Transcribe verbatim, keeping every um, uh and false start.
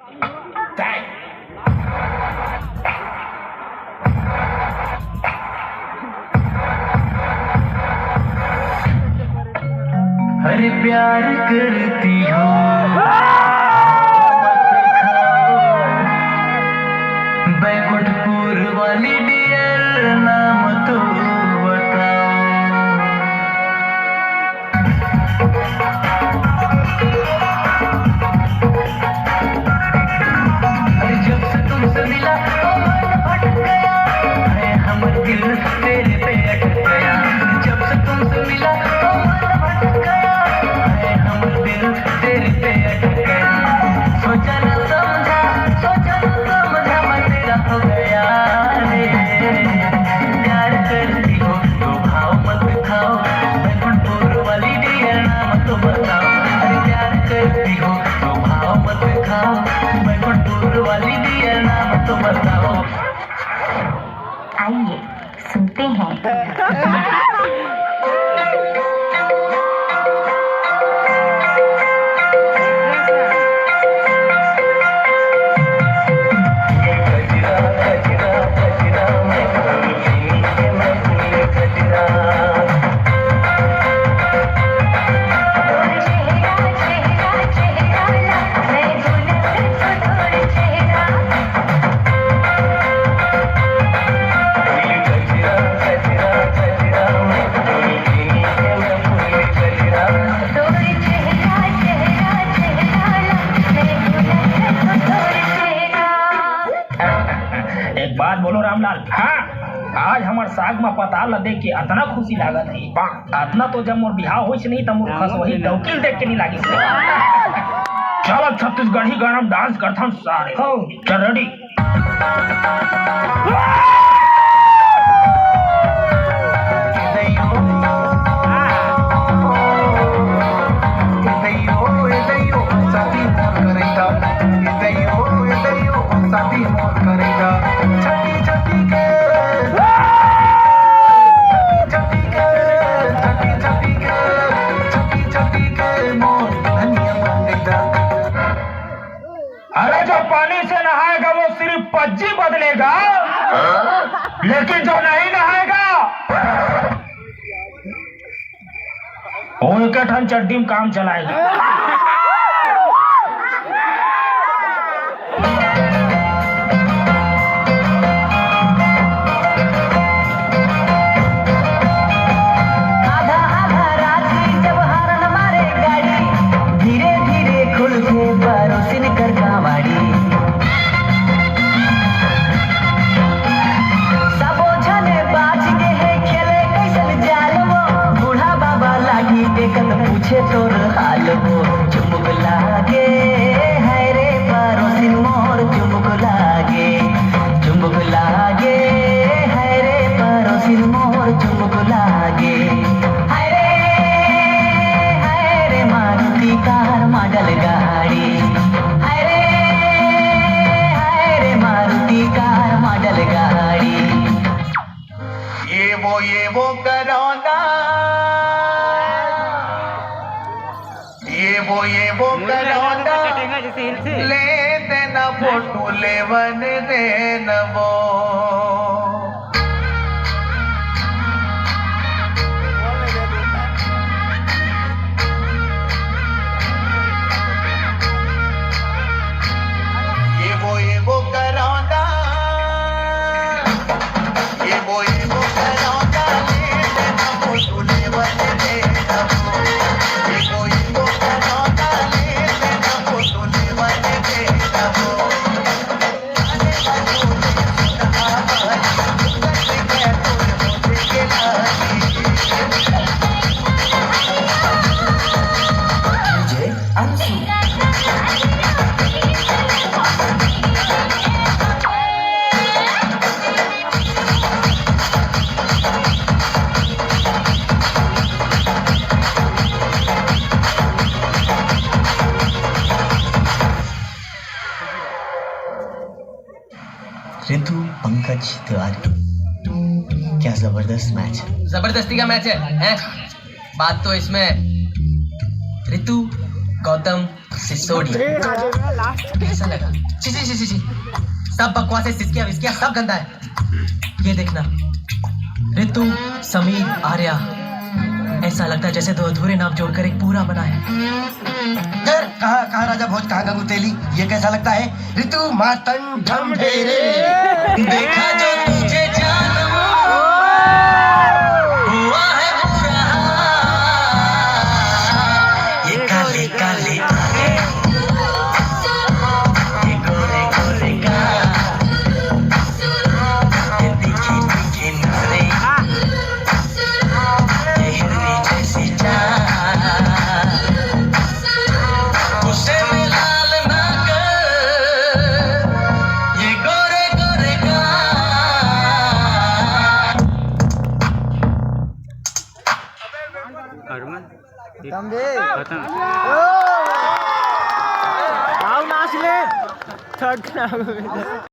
अरे प्यार करती हो, बैकुंठपुर वाली डियर, नाम तो बताओ। अरे जब से तुमसे मिला तो मन भटक गया, है हमर दिल तेरे पे अटक गया। जब से तुमसे मिला तो मन भटक गया, है हमर दिल तेरे पे अटक गया। सोचा न समझा, सोचा न समझा, मैं तेरा हो गया रे। प्यार करती हो तो भाव मत खाओ, बैकुंठपुर वाली डियर, नाम तो बताओ। अरे प्यार करती हो तो भाव मत खाओ, बैकुंठपुर वाली डियर, नाम तो बताओ। आइए सुनते हैं। एक बात बोलो रामलाल। हाँ। आज हमर साग म पताल ल देख के अतना खुशी लागत हे। अतना तो जब मोर बिहाव होइस नहीं, त मोर खसवही डौकी ल देख के नहीं लागिस। चल, अब छत्तीसगढ़ी गाना म डांस करथन सारे। हो। चल, रेडी। अरे, जो पानी से नहाएगा वो सिर्फ पज्जी बदलेगा, लेकिन जो नहीं नहाएगा वो एक ठन चड्डी में काम चलाएगा। आधा आधा रात जब हारन मारे गाड़ी, धीरे धीरे खुलथे परोसिन कर कावड़ी। सबो झन बाज गे हे, खेले कैसन जाल वो। बूढ़ा बाबा लागी देखत पूछे तोर हाल वो। चुमुक लागे है रे परोसिन मोर, चुमुक लागे, चुमुक लागे है रे परोसिन मोर, चुमुक लागे। हाय रे, हाय रे मारुति कार मॉडल गाड़ी। हाय रे, हाय रे मारुति कार मॉडल गाड़ी। ये वो, ये वो करौंदा, ये वो, ये वो करौंदा, ले देना फोटो, लेवन देना वो। ये वो, ये वो करौंदा, ये वो, ये वो करौंदा, ले लेना फोटो, लेवन देना वो। ये वो, ये वो करौंदा, ले लेना फोटो, लेवन देना वो। रितु, पंकज, तिवारी, क्या जबरदस्त मैच है। जबरदस्ती का मैच है, हैं? बात तो इसमें रितु गौतम सिसोदिया। कैसा लगा? छी छी छी छी छी। सब बकवासें, सिसकियां विस्कियां, सब गंदा है। ये देखना, ऋतु, समीर, आर्या, ऐसा लगता है जैसे दो अधूरे नाम जोड़कर एक पूरा बना है। यार, कहाँ कहाँ राजा भोज, कहाँ गंगू तेली? ये कैसा लगता है? ऋतु मातन ढम ढेरे। देखा जो तुझे जानम, हुआ है बुरा हाल। ये काले काले आंखें, ये गोरे गोरे गाल, ये तीखी तीखी नजरें, ये हिरनी जैसी चाल, उसे मैं लाल ना कर, ये गोरे गोरे गाल। अरुण, खत्म। आओ नाच ले। थक गया।